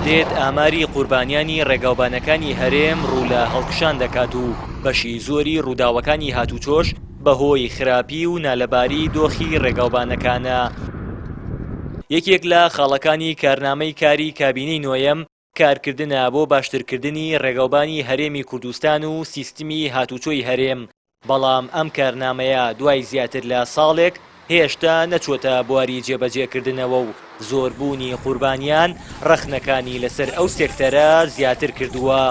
دێت ئاماری قوربانیانی ڕێگاوبانەکانی هەرێم ڕوو لە هەڵکشان دەکات و بەشی زۆری ڕووداوەکانی هاتوچۆش بەهۆی خراپی و نالەباری دۆخی ڕێگاوبانەکانە. یەکێک لە خاڵەکانی کارنامەی کاری کابینەی نۆیەم کارکردنە بۆ باشترکردنی ڕێگاوبانی هەرێمی کوردستان و سیستمی هاتوچۆی هەرێم، بەڵام ئەم کارنامەیە دوای زیاتر لە ساڵێک هێشتا نەچووەتە بواری جێبەجێکردنەوە و زۆربوونی قوربانیان ڕەخنەکانی لەسەر ئەو سێکتەرە زیاتر کردووە.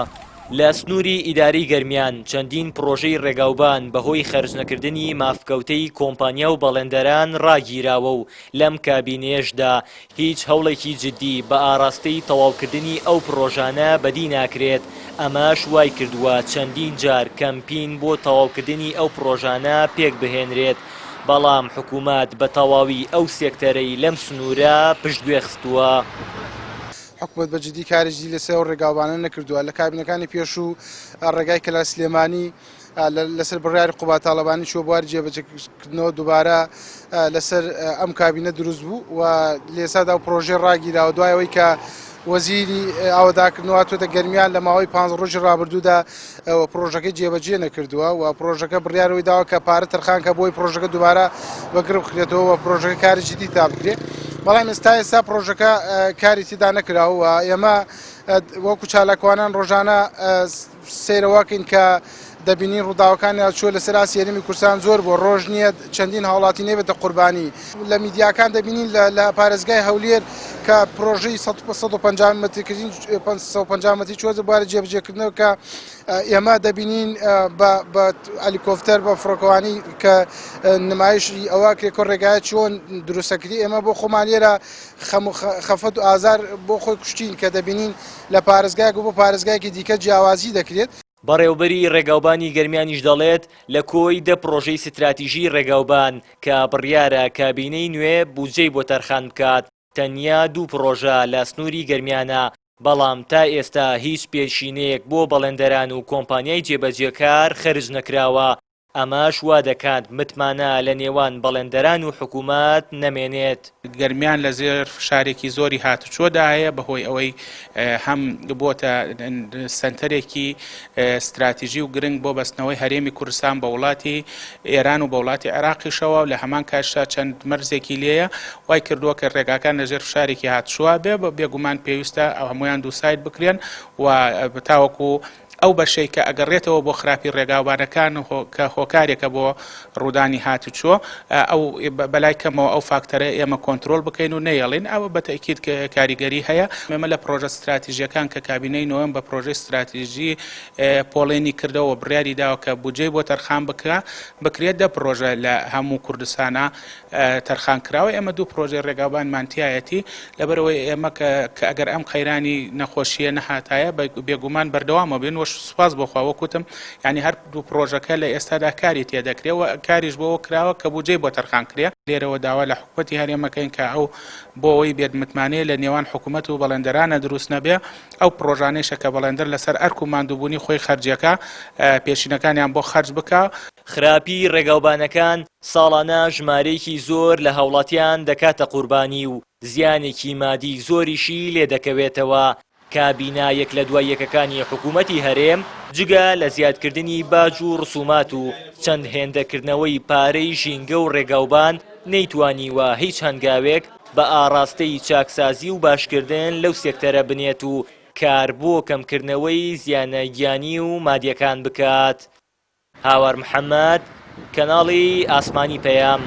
لە سنووری ئیدارەی گەرمیان چەندین پڕۆژەی ڕێگاوبان بەهۆی خەرجنەکردنی مافکەوتەی کۆمپانیا و بەڵێندەران ڕاگیراوە و لەم کابینەیەشدا هیچ هەوڵێکی جدی بە ئاراستەی تەواوکردنی ئەو پڕۆژانە بەدی ناکرێت، ئەمەش وایکردووە چەندین جار کەمپین بۆ تەواوکردنی ئەو پڕۆژانە پێکبهێنرێت، بەڵام حکومەت بە تەواوی ئەو سێکتەرەی لەم سنوورە پشتگوێ خستووە. حکومەت بە جدی کاری جدی لەسەر ئەو ڕێگاوبانە نەکردووە، لە کابینەکانی پێشوو ڕێگای کەلار سلێمانی لەسەر بڕیاری قوباد تاڵەبانی چووە بواری جێبەجێکردنەوە دووبارە لەسەر ئەم کابینە دروست بوو و لێسادا و پرۆژەی ڕاگیراوە دوای ئەوەی کە وەزیری ئاوەداکردنەوە هاتووەتە گەرمیان لە ماوەی پ ڕۆژی ڕابردوودا پرۆژەکەی جێبەجێ نەکردووە و پرۆژەکە بڕیارەوەی داوە کە پارە تەرخانکە بۆی پرۆژەکە دووبارە بەگڕ بخرێتەوە و پرۆژەکە کاری جدی تا بکرێت بەڵام ئێستا ئێستا پرۆژەکە کاری تێدا نەکراوە و ئێمە وەکو چالاکوانان ڕۆژانە سەیرە واکەین کە دەبینین ڕووداوەکانی هاتوچۆ لەسەر ئاستی هەرێمی کوردستان زۆر بووە، ڕۆژ نییە چەندین هاوڵاتی نەبێتە قوربانی. لە میدیاکان دەبینین لە پارێزگای هەولێر کە پرۆژەی 150 مەترکردین 150 مەتری چووەتە بواری جێبەجێکردنەوە کە ئێمە دەبینین بە ئەلیکۆپتەر بە فڕۆکەوانی کە نمایشی ئەوە کرێ کە ڕێگایە چۆن دروستەکری ئێمە بۆ خۆمان لێرە خەم و خەفەت و ئازار بۆ خۆی کوشتین کە دەبینین لە پارێزگایەک و بۆ پارێزگایەکی دیکە جیاوازی دەکرێت. بەڕێوبەری ڕێگاوبانی گەرمیانیش دەڵێت، لە کۆی دە پڕۆژەی ستراتیژیی ڕێگاوبان کە بڕیارە کابینەی نوێ بودجەی بۆ تەرخان بکات، تەنیا دوو پڕۆژە لە سنووری گەرمیانە، بەڵام تا ئێستا هیچ پێشینەیەک بۆ بەڵێندەران و کۆمپانیای جێبەجێکار خەرج نەکراوە، ئەمەش وا دەکات متمانە لە نێوان بەڵێندەران و حکومەت نەمێنێت. گەرمیان لە ژێر فشارێکی زۆری هاتوچۆدا هەیە بەهۆی ئەوەی هەم بۆتە سەنتەرێکی ستراتیژی و گرنگ بۆ بەستنەوەی هەرێمی کوردستان بە وڵاتی ئێران و بە وڵاتی عێراقیشەوە و لە هەمان کاتشدا چەند مەرزێکی لێیە وای کردووە کە ڕێگاکان لە ژێر فشارێکی هاتوچۆ بێ بێگومان پێویستە هەمویان دووساید بکرێن و تاوەکو ئەو بەشەی کە ئەگەڕێتەوە بۆ خراپی ڕێگاوبانەکان کە هۆکارێکە بۆ ڕوودانی هاتوچۆ، ئەو بەلای کەمەوە ئەو فاکتەرە ئێمە کۆنترۆڵ بکەین و نەیەڵین، ئەوە بە تەئکید کاریگەری هەیە. ئێمە لە پڕۆژە ستراتیژییەکان کە کابینەی نۆیەم بە پڕۆژەی ستراتیژی پۆڵێنی کردەوە و بڕیاری داوە کە بودجەی بۆ تەرخان بکرا بکرێت، دە پڕۆژە لە هەموو کوردستانا تەرخان کراوە، ئێمە دوو پرۆژەی ڕێگاوبانمان تیایەتی، لەبەرئەوەی ئێمە کە ئەگەر ئەم قەیرانی نەخۆشییە نەهاتایە بێگومان بەردەوام ئەبین و سوپاس بۆ خوا وەک وتم یانی هەر دوو پرۆژەکە لە ئێستادا کاری تێدەکرێ و کاریش بۆوە کراوە کە بودجەی بۆ تەرخان کرێ. لێرەوە داوا لە حکومەتی هەرێم ئەکەین کە ئەو بۆ ئەوەی بێت متمانەیە لە نێوان حکومەت و بەڵێندەرانە دروست نەبێ، ئەو پرۆژانەیشە کە بەڵێندەر لەسەر ئەرک و ماندووبوونی خۆی خەرجیەکا پێشینەکانیان بۆ خەرج بکا. خراپی ڕێگاوبانەکان ساڵانە ژمارەیەکی زۆر لە هاوڵاتیان دەکاتە قوربانی و زیانێکی مادی زۆریشی لێدەکەوێتەوە، کابینە یەک لە دوای یەکەکانی حکومەتی هەرێم جگە لە زیادکردنی باج و ڕسومات و چەند هێندەکردنەوەی پارەی ژینگە و ڕێگاوبان نەیتوانیوە هیچ هەنگاوێک بە ئاڕاستەی چاکسازی و باشکردن لەو سێکتەرە بنێت و کار بۆ کەمکردنەوەی زیانە گیانی و مادیەکان بکات. هاوار محەمەد، کەناڵی ئاسمانی پەیام،